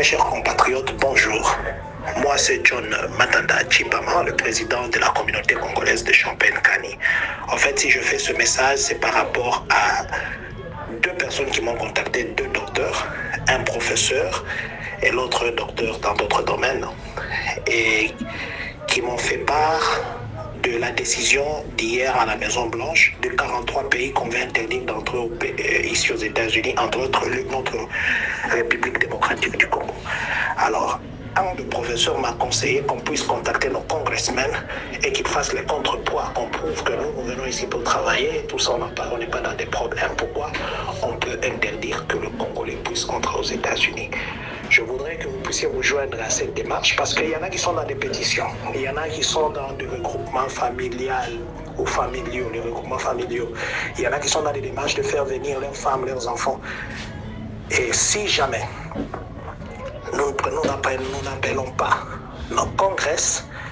Très chers compatriotes, bonjour. Moi, c'est John Matanda Chipama, le président de la communauté congolaise de Champagne-Cani. En fait, si je fais ce message, c'est par rapport à deux personnes qui m'ont contacté, deux docteurs, un professeur et l'autre docteur dans d'autres domaines, et qui m'ont fait part de la décision d'hier à la Maison Blanche de 43 pays qu'on veut interdire d'entrer ici aux États-Unis, entre autres notre République démocratique du Congo. Alors, un des professeurs m'a conseillé qu'on puisse contacter nos congressmen et qu'ils fassent les contrepoids, qu'on prouve que nous, nous venons ici pour travailler, tout ça, on n'est pas dans des problèmes. Pourquoi on peut interdire que le Congolais puisse entrer aux États-Unis? Je voudrais que vous puissiez vous joindre à cette démarche parce qu'il y en a qui sont dans des pétitions, il y en a qui sont dans des regroupements familiales ou familiaux, les regroupements familiaux. Il y en a qui sont dans des démarches de faire venir leurs femmes, leurs enfants. Et si jamais nous n'appelons pas nos congrès,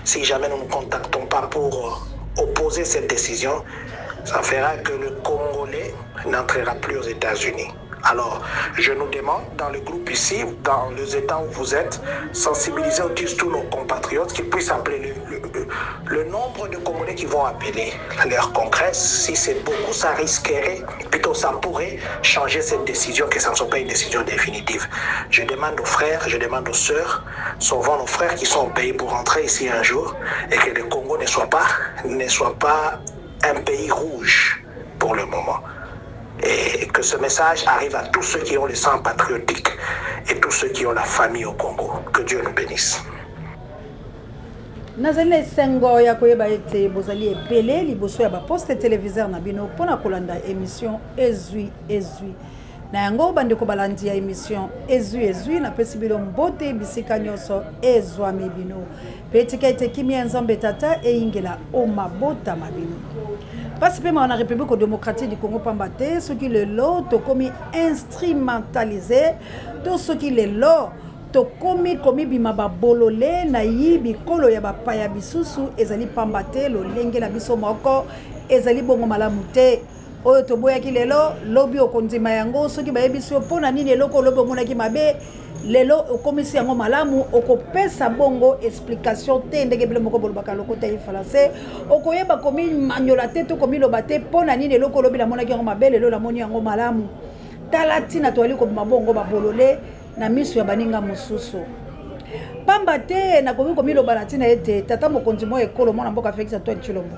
si jamais nous ne contactons pas pour opposer cette décision, ça fera que le Congolais n'entrera plus aux États-Unis. Alors, je nous demande, dans le groupe ici, dans les États où vous êtes, sensibiliser tous nos compatriotes qu'ils puissent appeler le nombre de Congolais qui vont appeler leur congrès. Si c'est beaucoup, ça risquerait, plutôt ça pourrait changer cette décision, que ça ne soit pas une décision définitive. Je demande aux frères, je demande aux sœurs, sauvons nos frères qui sont au pays pour rentrer ici un jour et que le Congo ne soit pas un pays rouge pour le moment. Et que ce message arrive à tous ceux qui ont le sang patriotique et tous ceux qui ont la famille au Congo. Que Dieu nous bénisse. Nazali na esengo ya koyeba ete bozali ebele liboso ya baposte téléviseur na bino mpona kolanda émission Ezwi Ezwi. Na yango bandeko balandi ya émission Ezwi Ezwi, napesi bino mbote bisika nyonso ezwami bino. Pe tika ete kimia ya Nzambe Tata eyingela o mabota ma bino. Pasi pe mawa na République démocratique du Congo pamba te soki lelo tokomi instrumentalisé to soki lelo tokomi komibima babolole na yi bikolo ya bapaya bisusu ezali pamba te lolenge na biso moko ezali bongo malamu te. Oyo toboyaki lelo lobi okondima yango soki bayebisi yo mpona nini eloko lobi omonaki mabe lelo okomisi yango malamu okopesa bongo explication te ndenge bino moko bolobaka lokota ye français okoyeba komimanyola te to komiloba te mpona nini eloko lobi namonaki yango mabe lelo namoni yango malamu. Tala ntina toyali kobima bongo babolole na miso ya baninga mosusu. Pamba te nakoki komiloba na ntina ete tata mokonzi mwa ekolo mwana mboka Félix Antoine Tshilombo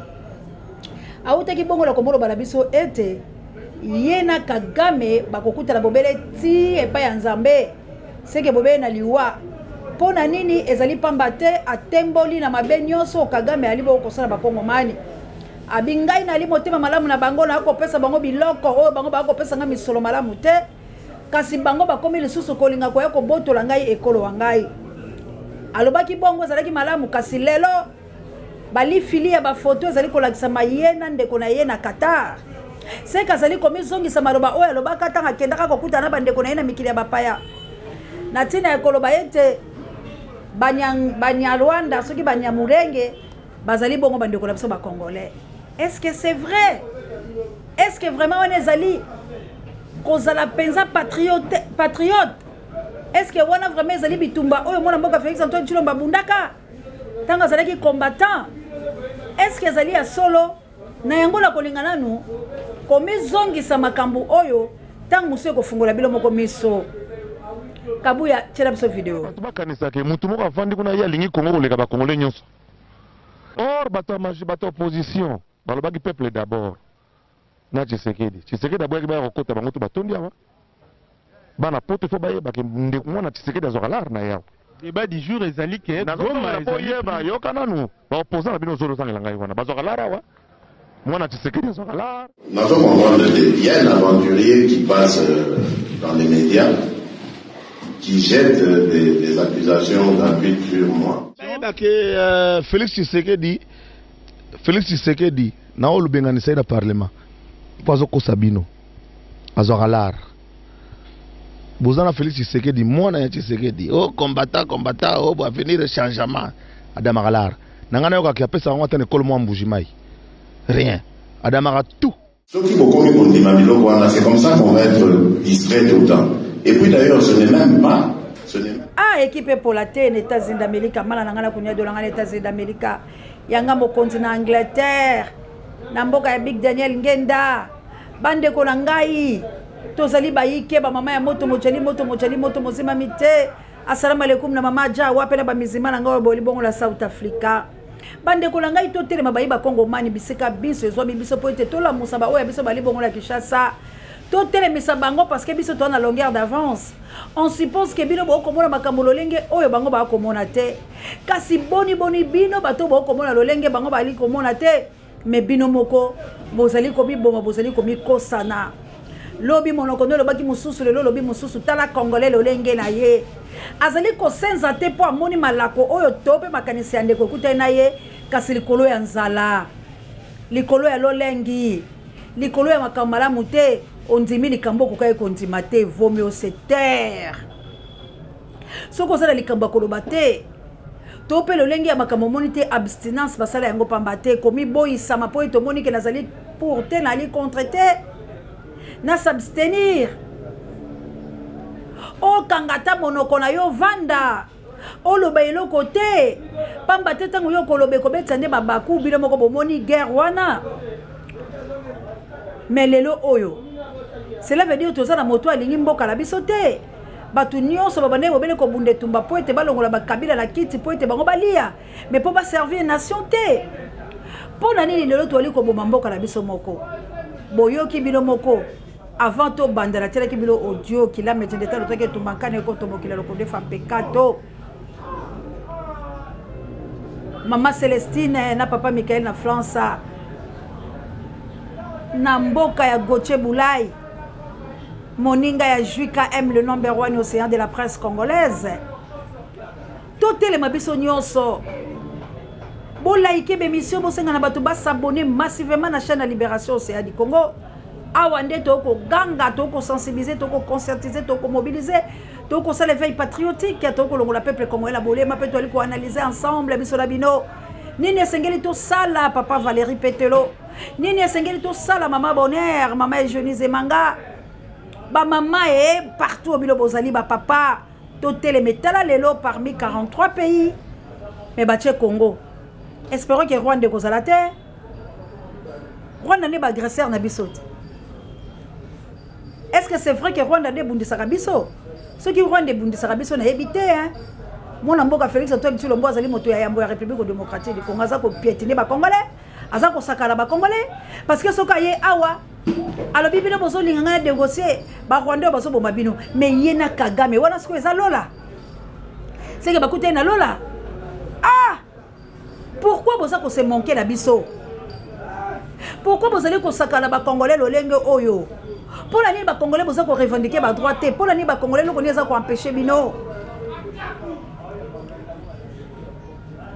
awutaki bongo na komoloba na biso ete ye na Kagame bakokutana bobele ti epai ya Nzambe seke bobele na liwa. Mpo na nini ezali pamba te atemboli na mabe nyonso Kagame ali bongo kosala bakongomani. Abi ngai nali motema malamu na bango na kopesa bango biloko oyo bango bakopesa ngai misolo malamu te, kasi bango bakomi lisusu kolinga koya kobotola ngai ekolo wa ngai. Alobaki bongo ezalaki malamu, kasi lelo balifili ya bafoto ezali kolakisa maye na ndeko na ye na Qatar. Seka azali komizongisa maloba oyo alobaka ntango akendaka kokutana na bandeko na ye na mikili ya bapaya. Na ntina ya koloba ete Banyarwanda soki Banyamulenge bazali bongo bandeko na biso ba Congolais. Est-ce que c'est vrai? Est-ce que vraiment wana ezali kozala mpenza patriote? Est-ce que wana vraiment ezali bitumba oyo mwana mboka Félix Antoine Tshilombo abundaka ntango azalaki combattant? Est-ce que ezali ya solo? Na yango na kolinga nanu komizongisa makambo oyo ntango mosusu ekofungola bino moko miso. Kabuya, tiela biso video. Bato bakanisaka motu moko avandi kuna ye alingi Congo koleka ba Congolais nyonso. Or bato ya bato ya opposition balobaki peuple d'abord na Tshisekedi. Tshisekedi aboyaki baya kokota bango to batondi awa. Bana poto faut bayeba ke ndeko mwana Tshisekedi azwaka lar na ye awa. Débat du jour ezali ke Nazongela Goma po ezali yeba, plus yoka nanu. Ba opposant na bino zolo zangela ngai wana. Bazwaka lar awa. Mwana Tshisekedi azwaka lar. Nazo comprendre te. Il y a un aventurier qui passe dans les médias qui jette des accusations gratuites sur moi. Bayeba ke Félix Tshisekedi, Félix Tshisekedi na oyo lubenganisa ye na parlement po azokosa bino azwaka lar. Boza na Félix Tshisekedi, mwana ya Tshisekedi, oh combattant, combattant, oh bo avenir changement, adamaka lar. Na ngai nayokaka apesaka yango ata na ekolo mwa Mbuji-Mayi. Rien. Adamaka tout. Soki bokomi kondima biloko wana, c'est comme ça qu'on va être distrait tout le temps. Et puis d'ailleurs, ce n'est même pas Ce n'est Ah, équipe epola te na États-Unis d'Amérique, mala na nga na kunya dola nga na États-Unis d'Amérique. Yanga mokonzi na Angleterre, na mboka ya Big Daniel Ngenda. Bandeko na ngai, tozali bayike ba mama ya moto mojali moto mojali moto mozimami te. Assalamu alaikum na mama Ja wape na ba mizima na ngai oyo boli bongo la South Africa. Bandeko na ngai, totelema bayi bakongomani bisika biso ezwami biso mpo ete tolamusa baoyo ya biso bali bongo na Kinshasa. Totelemisa bango parce que biso toza na longueur d'avance. On suppose que bino bokomona makambo lolenge oyo bango bakomona te. Kasi boni boni bino bato bokomona lolenge bango bali komona te, mais bino moko bozali komiboma, bozali komikosana. Lobi monoko nde olobaki mosusu, lelo olobi mosusu. Tala Congolais lolenge na ye azali kosenza te mpo amoni malako oyo to mpe makanisi ya ndeko ekutani na ye, kasi likolo ya nzala, likolo ya lolengi, likolo ya makambo malamu te, ondimi likambo okokaki kondima te. Vaut mieux se taire. Soki oza na likambo ya koloba te to mpe lolenge ya makambo omoni te, abstinence basala yango pamba te, komiboyisama mpo ete omoni ke nazali pour te, nazali contre te, na s'abstenir. Okanga ata monoko na yo, vanda, oloba eloko te, pamba te ntango yo koloba ekobetisa nde mabaku. Bino moko bomoni guerre wana. Mais lelo oyo, cela veut dire toza na moto alingi mboka na biso te. Bato nyonso babandaki bobele kobunda etumba mpo ete balongola bakabila na kiti mpo ete bango balia, mais mpo baservir nation te. Mpo na nini lelo toali koboma mboka na biso moko? Boyoki bino moko avant tobanda, natielaki bino audio kilame tende talo toki etumba nkana ekotombokila lokodefa mpekato. Mama Celestine na papa Michael na France, na mboka ya Gauthier Boulay, moninga ya JKM, le number one océan de la presse congolaise. Totelema biso nyonso, bolaike bémission, bosenga na bato basabonner massivement na chaîne ya Libération Océan du Congo. Awa nde tokoganga, tokosensibiliser, tokoconscientiser, tokomobiliser, tokosala éveil patriotique, tokolongola peuple congolais na bolema, mpe toali koanalyser ensemble biso na bino nini esengeli tosala. Papa Valérie Petelo, nini esengeli tosala? Mama Bonheur, mama Eugénie Zemanga, bamama e partout bino bozali, bapapa, totelema. Etala lelo parmi 43 pays, mais batie Congo. Espérons que Rwanda ekozala te. Rwanda nde baagresseur na biso te. Est ce que c'est vrai que Rwanda nde ebundisaka biso? Soki Rwanda ebundisaka biso, nayebi te, hein? Mwana mboka Félix Antoine Tshilombo azali moto ya yambo ya République démocratique du Congo, aza kopiétiner bacongolais, aza kosakana bacongolais, parce que soki aye awa alobi bino bozolinga ngai na négocier barwandais oyo bazoboma bino, mais ye na Kagame wana sikoyo eza lola, seke bakutani na lola. Ah, pourquoi boza kose manquer na biso? Pourquoi bozali kosakana bacongolais lolenge oyo? Mpo na nini bacongolais boza korevendiquer badroit te? Mpo na nini bacongolais, eloko nini eza koempêcher bino?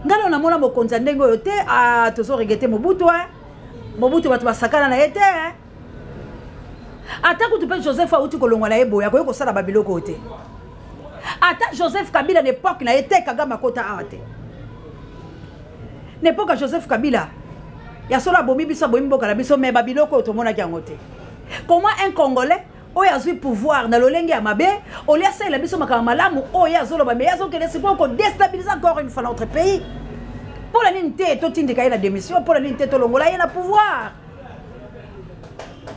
Ngai nano namona mokonzi ya ndenge oyo te. Ah, tozo regretter Mobutu, eh? Mobutu bato basakana na ye te, eh? Ata kutu mpe Joseph auti kolongwa na ye boye, akoki kosala babiloko oyo te. Ata Joseph Kabila na époque na ye te, Kagame akota awa te. Na époque ya Joseph Kabila, ya solo abomi biso, abomi mboka na biso, mais babiloko oyo tomonaki yango te. Comment un Congolais oyo azwi pouvoir na lolenge ya mabe, olie asalela biso makambo malamu oyo ye azoloba, mais ye azokende sikoyo kodéstabiliser encore une fois notre pays? Mpo na nini te totindika ye na démission? Mpo na nini te tolongola ye na pouvoir?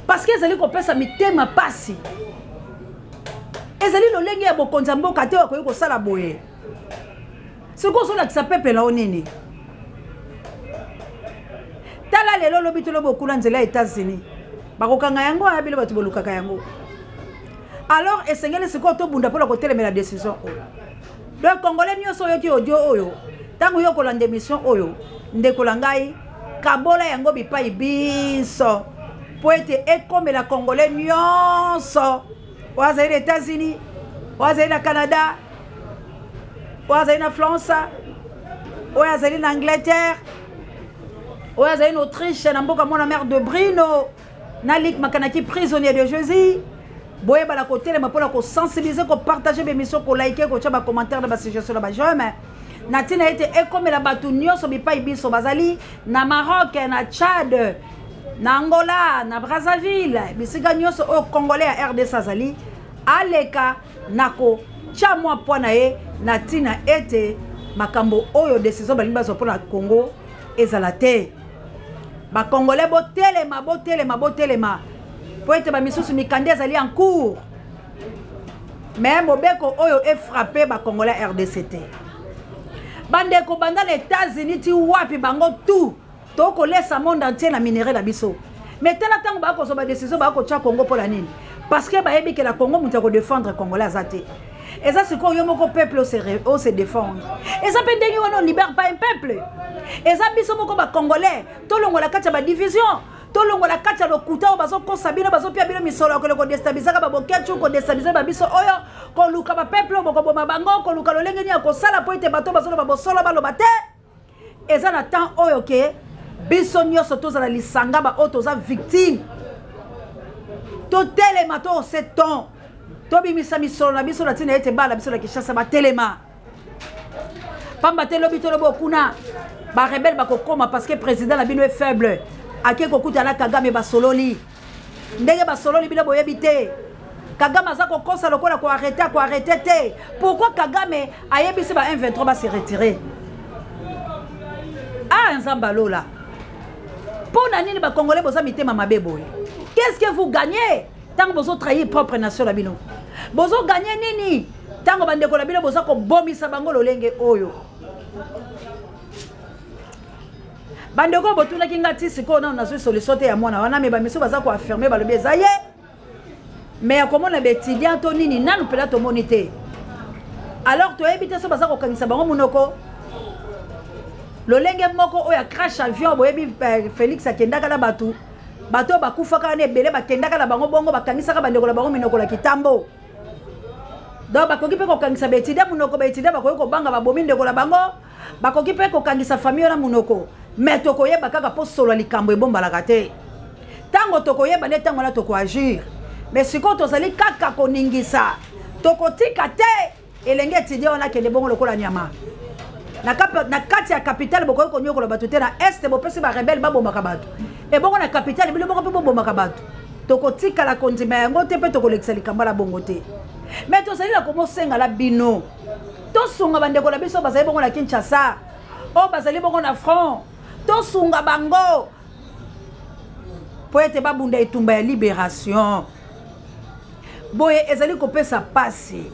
Parce que ezali kopesa mitema pasi, ezali lolenge ya bokonzi ya mboka te oyo akoki kosala boye. Soki ozolakisa peuple na yo nini? Tala lelo, olobi tolobi okuna nzela ya États-Unis, bakokanga yango aya bino bato bolukaka yango. Alors esengeli sikoyo tobunda mpona kotelemela décision oyo. Donc Congolais nyonso oyoki audio oyo, ntango yo kolanda émission oyo, ndeko na ngai, kabola yango bipai biso mpo ete ekomela Congolais nyonso oyo azali na États-Unis, oyo azali na Canada, oyo azali na France, oyo azali na Angleterre, oyo azali na Autriche, na mboka mwana mare de Brino na Lik Makanaki, prisonnier de Jésus. Boyebana kotelema mpona kosensibiliser, kopartager bémission, kolike, kotya bacommentaire na basuggestion na bajeunes, na ntina ete ekomela bato nyonso bipai biso bazali, na Maroc, na Tchad, na Angola, na Brazzaville, bisika nyonso oyo Congolais ya RDC azali, aleka na ko tya mwa pwa na ye na ntina ete makambo oyo decision balingi bazwa mpo na Congo ezala te. Bakongole botelema, botelema, botelema mpo ete bamisusu mikanda ezali en cours me mobeko oyo efrappe bakongole ya rdc te. Bandeko banda na États-Unis ti wapi bango tout tokolesa monde entier na minerai na biso. Mais tala ntango bakozwa badecision bakotya Congo mpo na nini? Parce que bayebi ke na Congo moto ya kodefendre congolais aza te. Eza sikoyo yo moko peuple ose défendre. Eza mpe ndenge wana olibere pas un peuple. Eza biso moko bacongolais tolongola kati ya badivision, tolongola kati ya lokuta oyo bazokosa bino, bazopia bino misolo ya kokende kodestabilizaka babokecu, kodestabilize babiso oyo, koluka bapeuple oyo bokoboma bango, koluka lolenge nini ya kosala mpo ete bato bazoloba bosolo baloba te. Eza na temps oyo ke biso nyonso tozala lisanga ba oyo toza victime, totelema to ose ton, tobimisa misolo na biso na ntina ete bana biso na Kinshasa batelema. Pamba te lobi tolobi okuna ba rebelle bakokoma parce que président na bino est faible, ake kokuta na Kagame basololi ndenge basololi bino boyebi te. Kagame aza kokosa lokola ko arrêter, ko arrêter te. Pourquoi Kagame ayebisi ba M23 ba se retirer? Ah Nzambe alola. Pona nini ba Congolais boza mitema mabe boye? Qu'est-ce que vous gagnez tango bozo trahir propre nation na bino? Bozo gagner nini tango bandeko na bino boza kobomisa bango lolenge oyo? Bandeko botunaki nga ti sikoyo nano nazwi solution te ya mwana wana, me bamisu baza koaffirme balobi eza ye, me ya komona baétudiant to nini nanu mpela tomoni te. Alors toyebi te so baza kokangisa bango monoko lolenge moko oyo ya crash avion. Boyebi Félix akendaka na bato, bato oyo bakufaka wana ebele bakendaka na bango bongo bakangisaka bandeko na bango minoko na kitambo. Donc bakoki mpe kokangisa baétudiant monoko, baétudiant bakoki kobanga babomi ndeko na bango, bakoki mpe kokangisa famille wana monoko. Mais tokoyeba kaka mpo solo ya likambo ebombalaka te. Ntango tokoyeba nde ntango wana tokoagir. Mais sikoyo tozali kaka koningisa, tokotika te elenge étudiant wana akende bongo lokola nyama. Na kati ya capitale bokoki konyokola bato te. Na este bopesi ba rebelle babomaka bato, ebongo na capitale bino moko mpe bobomaka bato. Tokotikala kondima yango te mpe tokolekisa likambo na bongo te. Mais tozali na komosengala bino tosunga bandeko na biso bazali bongo na Kinshasa, oyo bazali bongo na front, tosunga bango po ete babunda etumba ya libération. Boye ezali kopesa pasi,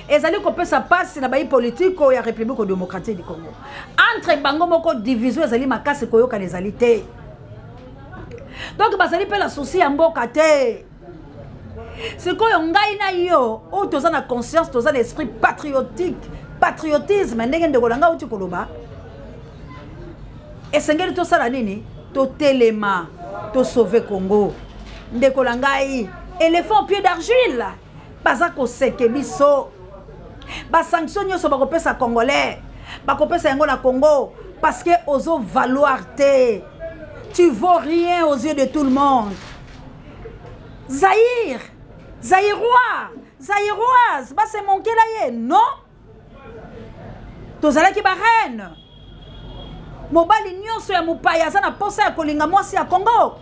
ezali kopesa pasi na bayi politiko ya République démocratique du Congo. Entre bango moko division ezali makasi, koyokana ezali te. Donc bazali mpe na souci ya mboka te. Sikoyo ngai na yo oyo toza na conscience, toza na esprit patriotique, patriotisme ndenge ndeko na ngai auti koloba, esengeli tosala nini? Totelema, tosauve Congo. Ndeko na ngai, éléphant pied d'argile baza koseke biso. Basanction nyonso bakopesa Congolais, bakopesa yango na Congo parce que ozo valoir te, tu vaux rien aux yeux de tout le monde. Zaïre, Zaïrois, Zaïroise, ba se manquer la ye, non? Tozalaki ba reine. Mobali nyonso ya mopaya aza na posa ya kolinga mwasi ya Congo.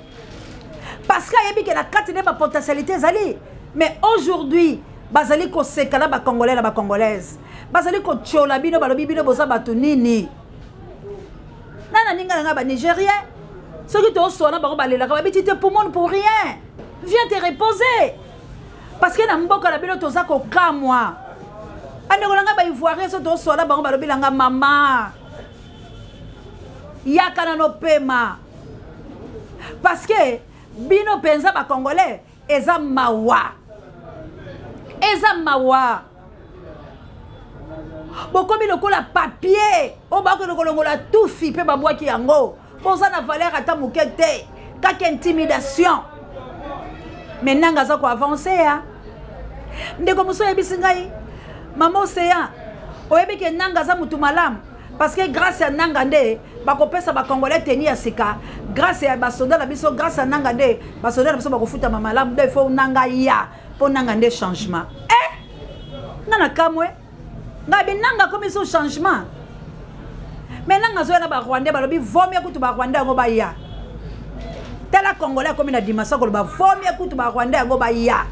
Parce que ayebi ke na kati nde ba potentialité ezali. Mais aujourd'hui, bazali koseka na ba Congolais na ba Congolaises. Bazali kotiola bino, balobi bino boza bato nini? Nana ninga na nga ba Nigérien. Soki toswana bango balelaka, babi tu te poumone pour rien. Viens te reposer. Parce que na mboka na bino toza kokamwa. Bandeko na nga ba Ivoirien so toswana bango balobi na nga mama. Yaka na no pema. Parce que bino penza ba Congolais eza mawa. Eza mawa. Bokomi lokola papier oyo bakende kolongola tufi mpe babwaki yango. Boza na valeur ata moke te, kaka intimidation. Mais nanga aza ko avancer ya. Ndeko mosusu oyebisi ngai, mama Océan, oyebi ke nanga aza mutu malamu parce que grâce ya nanga nde bakopesa ba Congolais tenue ya sika, grâce ya basoda na biso, grâce ya nanga nde basoda na biso bakofutama malamu. Donc il faut nanga ya mpo nanga nde changement. Nga na kamwe nga bi nanga komi so changement. Mais nanga azoya na ba Rwandais, balobi vomie kutu ba Rwandais yango baya. Tala Congolais akomi na dimension koloba vomie kutu ba Rwandais yango baya.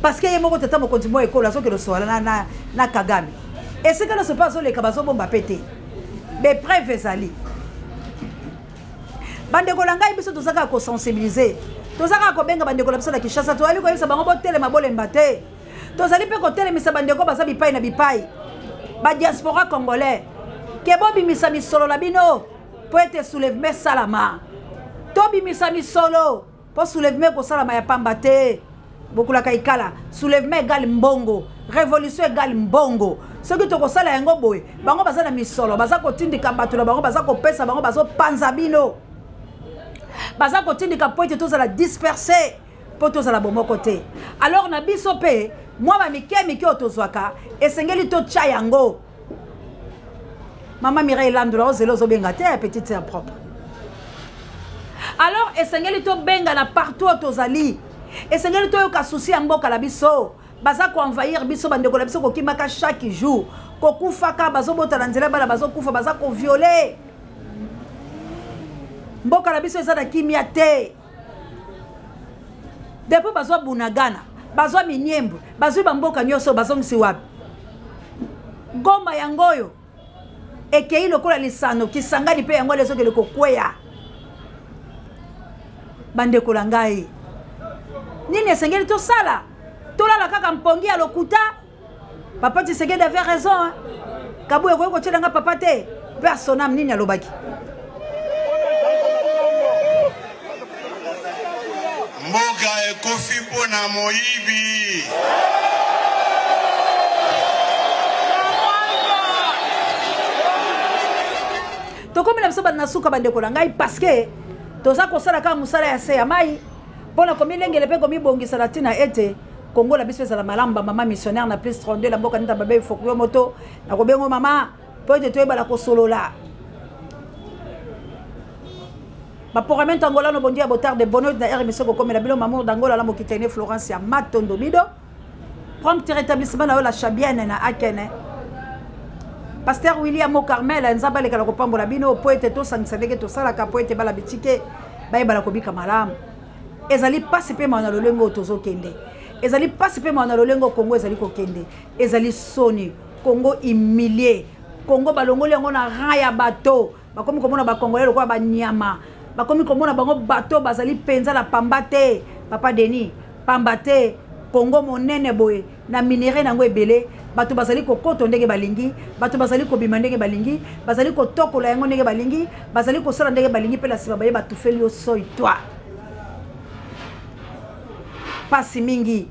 Parce que ye moko tata mokonzi mwa ekolo azokende osola na, na, na Kagame. Esika nyonso mpe azoleka bazobomba mpe te. Bepreuve ezali. Bandeko na ngai, biso toza kaka kosensibilize, toza kaka kobenga bandeko na biso na Kinshasa, tozali koyebisa bango botelema, bolemba te. Tozali mpe kotelemisa bandeko baza bipai na bipai, badiaspora congolais, ke bobimisa misolo na bino mpo ete soulèvement esalama. Tobimisa misolo mpo soulèvement ekosalama ya pamba te. Bokulaka ikala, soulèvement égale mbongo, révolution égale mbongo. Soki tokosala yango boye, bango baza na misolo, baza kotindika bato na bango, baza kopesa bango, bazopanza bino, baza kotindika mpo ete tozala disperse, mpo tozala bomoko te. Alors na biso mpe mwa ba mike mike oyo tozwaka esengeli totya yango. Mama Mireille Landula, ozela ozobenga te, petite sœur propre. Alors esengeli tobenga na partout oyo tozali, esengeli toyoka souci ya mboka na biso. Baza koenvahir biso, bandeko na biso kokimaka chaque jour, kokufaka, bazobota na nzela, bana bazokufa, baza koviole. Mboka na biso eza na kimia te. Depuis bazwa Bunagana, bazwa Miniembwe, bazwi bamboka nyonso, bazongisi wapi? Goma yango oyo ekei lokola lisano, Kisangani mpe yango ezokende kokweya. Bandeko na ngai, nini esengeli tosala? Tolala kaka mpongi ya lokuta? Papa Tshisekedi avait raison, hein? Kabuya ekoki kotyela nga papa te. Personam nini alobaki? Mboka ekufi mpo na moyibi. Tokomi na biso bato na suka, bandeko na ngai, parce que toza kosala kaka mosala ya se ya mai mpo na komilengele mpe komibongisa na ntina ete Kongo na biso ezala malamu. Ba mama missionnaire na plus 32 na mboka nita babe fokuyo moto na kobengo mama mpo ete toyebala kosolola. Baporamento Angola no bondia botar de bono na RMC kokomela bino Mamour d'Angola la mokitene Florence ya Matondo Mido. Prompt rétablissement na yo la Chabienne na Akene. Pasteur William Carmel Nzambe alekala kopambola bino mpo ete tosangisa ndenge tosalaka mpo ete bala bitike bayebala kobika malamu. Ezali pasi mpe mawa na lolenge oyo tozokende. Ezali pasi mpe mawa na lolenge oyo Congo ezali kokende. Ezali soni. Congo humilié. Congo balongoli yango na rang ya bato. Bakomi komona ba Congolais lokola ba nyama. Bakomi komona bango bato bazali penza na pamba te. Papa Denis, pamba te. Congo monene boye na minerai nango ebele, bato bazali kokoto ndenge balingi, bato bazali kobima ndenge balingi, bazali kotokola yango ndenge balingi, bazali kosala ndenge balingi, mpe na nsima baye batufeli yo soi toi. Pasi mingi.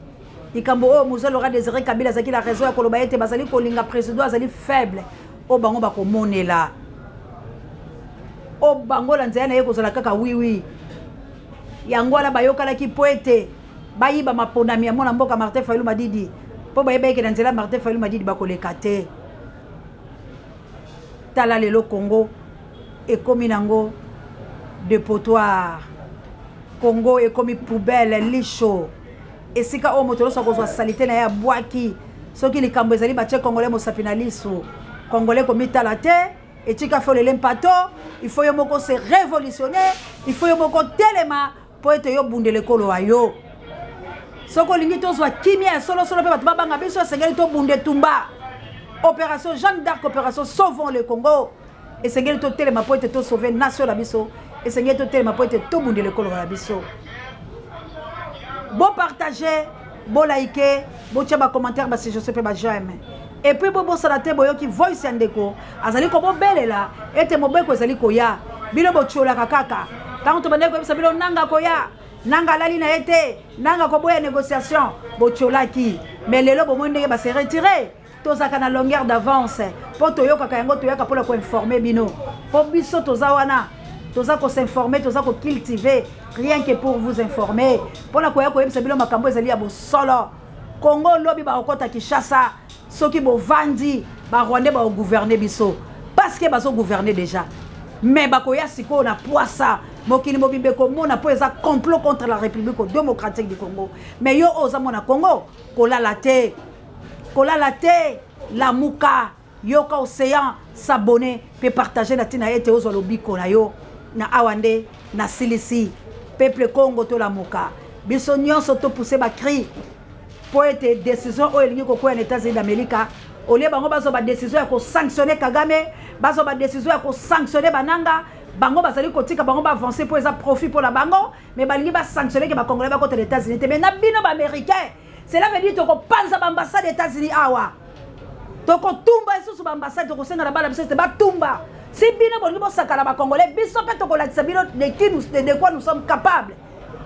Likambo oyo Mzee Laurent Désiré Kabila azalaki na raison ya koloba ete bazali kolinga président azali faible, oyo bango bakomonela, oyo bango na nzela na ye kozala kaka oui oui. Yango wana bayokanaki mpo ete bayiba maponami ya mwana mboka Martin Fayulu Madidi, mpo bayeba eke na nzela Martin Fayulu Madidi bakoleka te. Tala lelo Congo ekomi nango dépotoir, Congo ekomi poubelle lisho, esika oyo moto nyonso akozwa salite na ye abwaki. Soki likambo ezali batie Congolais mosapi na liso, Congolais komitala te, etika folele mpato. Il faut yo moko se révolutionner, il faut yo moko telema mpo ete yo bundela ekolo wa yo. Soki olingi tozwa kimia ya solosolo mpe bato babanga biso, esengeli tobunda etumba. Opération Jeanne d'Arc, opération Sauvons le Congo, esengeli totelema mpo ete tosauve nation na biso, esengeli totelema mpo ete tobundela ekolo na biso. Bopartage, bolaike, botia bacommentaire, basuggestion mpe baj'aime. Et puis bobosana te, boyoki voice ya ndeko azali kobobelela ete mobeko ezali koya. Bino botiolaka kaka ntango tobandaki koyebisa bino nanga koya, nanga alali na ye te, nanga koboya négociation, botiolaki. Mais lelo bomoni ndenge ba se retirer. Tozalaka na longueur d'avance mpo toyokaka yango, toyaka mpona koinforme bino, mpo biso toza wana, toza kosinforme, toza kocultive rien que pour vous informer, mpona koya koyebisa bino makambo ezali ya bosolo. Congo lobi bakokota Kinshasa, soki bovandi ba Rwandais bakogouverne biso, parce que bazogouverne déjà, mais bakoya sikoyo na poisa mokili mobimba ekomona mpo eza complot contre la République démocratique du Congo. Mais yo oyo oza mwana Congo, kolala te, kolala te, lamuka, yoka océan, s'abonner pe partager na ntina ete ozwa lobiko na yo. Na awa nde nasilisi. Peuple Congo tolamuka, biso nyonso topousse ba cri. mpo ete décision oyo elingi kokwea na États-Unis d'Amérique, olie bango bazwa badécision ya kosanctionne Kagame, bazwa badécision ya kosanctionne bananga bango, bazali kotika bango baavance mpo eza profit mpo na bango. Mais balingi basanctionne ke bacongolais bakota na États-Unis te. Mais na bino baaméricain, cela veut dire tokopanza baambassade États-Unis awa, tokotumba lisusu baambassade, tokosenga na bana biso ete batumba. Si bino bolingi bosakana bacongolais, biso mpe tokolakisa bino de qui nous, de quoi nous sommes capables.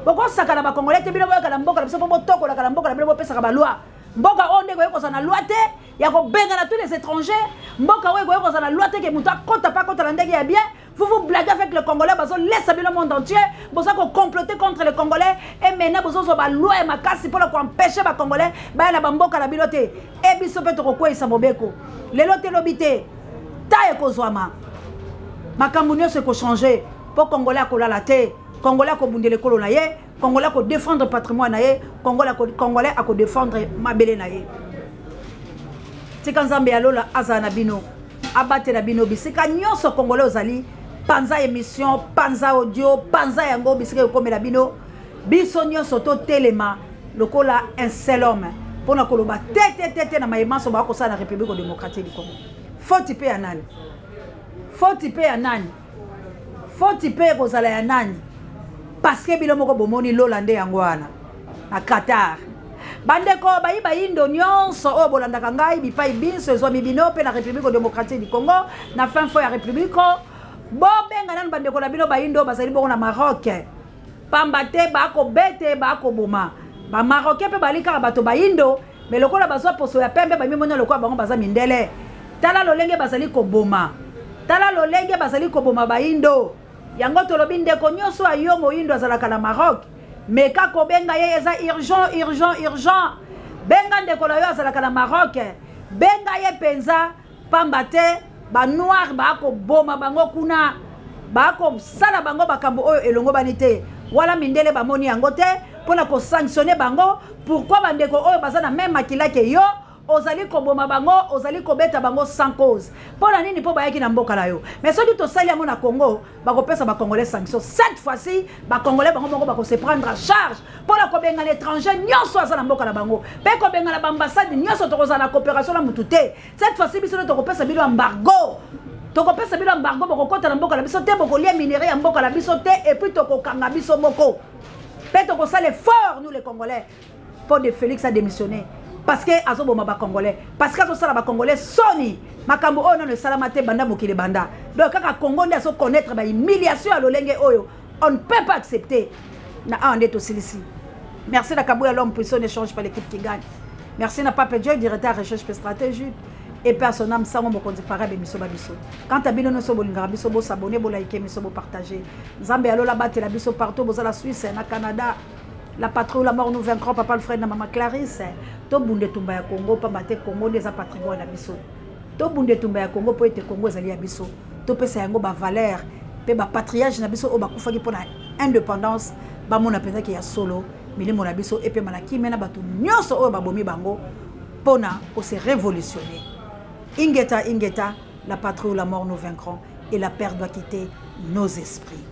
Bokosakana bacongolais te. Bino boyaka na mboka na biso mpo botokolaka na mboka na bino, bopesaka baloi. Mboka oyo ndenge oye kozala na loi te ya kobengana tous les étrangers, mboka oyo ekoki kozala na loi te ke moto akota mpe akota na ndenge ya bien. Vous vous blaguez avec le Congolais, bazo laisse le monde entier, boza ko comploter contre les Congolais et maintenant bozo zo ba loi ya makasi pour ko empêcher ba Congolais ba na ba mboka na bino te. E biso pe toko kweyisa mobeko. Lelo te lobi te. Ta ekozwama. Makambo nyonso eko changer po Congolais akolala te. Congolais akobundela ekolo na ye, Congolais ako défendre patrimoine na ye, Congolais ako défendre mabele na ye. Tika Nzambe ya lola azala na bino, abatela bino bisika nyonso Congolais ozali. Panza émission, panza audio, panza yango bisika ekomela bino. Biso nyonso totelema lokola un seul homme mpona koloba te te te te na maye manso bakosala na République démocratique du Congo. Foti mpe ya nani? Foti mpe ya nani? Foti mpe ekozala ya nani? Parce que bino moko bomoni lola nde yango wana na Qatar. Bandeko bayi bayindo nyonso oyo bolandaka ngai bipai binso ezwami bino mpe na République démocratique du Congo, na fin fond ya République, bobenga nanu bandeko na bino bayindo bazali bongo na Maroc, pamba te bakobete bakoboma bamarocain mpe bali kaka bato bayindo, me lokola bazwa poso ya pembe, bamimoni lokola bango baza mindele. Tala lolenge bazali koboma, tala lolenge bazali koboma bayindo. Yango tolobi, ndeko nyonso ayo moyindo azalaka na Maroc, meka kobenga ye, eza urgent, urgent, urgent. Benga ndeko na yo azalaka na Maroc, benga ye mpenza, pamba te banoir bakoboma bango kuna, bakosala bango makambo oyo elongobani te. Wala mindele bamoni yango te mpona kosanctionne bango. Pourquoi bandeko oyo baza na même makila ke yo, ozali koboma bango, ozali kobeta bango sans cause? Mpo na nini? Mpo bayaki na mboka na yo. Mais soki tosali yango na Congo, bakopesa bacongolais sanction. Cette fois-ci, bacongolais bango moko bakose prendre en charge mpo na kobengana étranger nyonso aza na mboka na bango mpe kobengana baambassade nyonso. Tokozala na coopération na mutu te. Cette fois-ci, biso nde tokopesa bino embargo, tokopesa bino embargo. Bokokɔta na mboka na biso te, bokolia minerai ya mboka na biso te, et puis tokokanga biso moko mpe tokosala effort, nous les Congolais, mpo de Félix a démissionné, parce que azoboma bacongolais, parce que azosala bacongolais soni. Makambo oyo nano esalama te banda mokili banda. Donc kaka Congo nde azoconnaître bahumiliation ya lolenge oyo. On ne peut pas accepter. Na awa nde tosilisi. Merci na Kabuya, l'homme puissant n'échange pas l'équipe qui gagne. Merci na Pape Joy, directeur recherche pe stratégique, et pe son âme sango mokonzi parabe miso ba biso. Quant à bino nyonso bolingaka biso, bosabone, bolike biso, bopartage. Nzambe alola batela biso partout bozala, Suisse na Canada. La patrouille, la mort nous vaincrons. Papa Alfred na mama Clarisse, tobunda etumba ya Congo, pamba te Congo nde eza patrimoine na biso. Tobunda etumba ya Congo mpo ete Congo ezali ya biso. Topesa yango bavaleur mpe bapatriage na biso oyo bakufaki mpona indépendance, bamona mpenzaki ya solo. Milimo na biso epema na kimia na bato nyonso oyo babomi bango mpona kose révolutionner. Ingeta, ingeta. La patrie ou la mort, nous vaincrons, et la peur doit quitter nos esprits.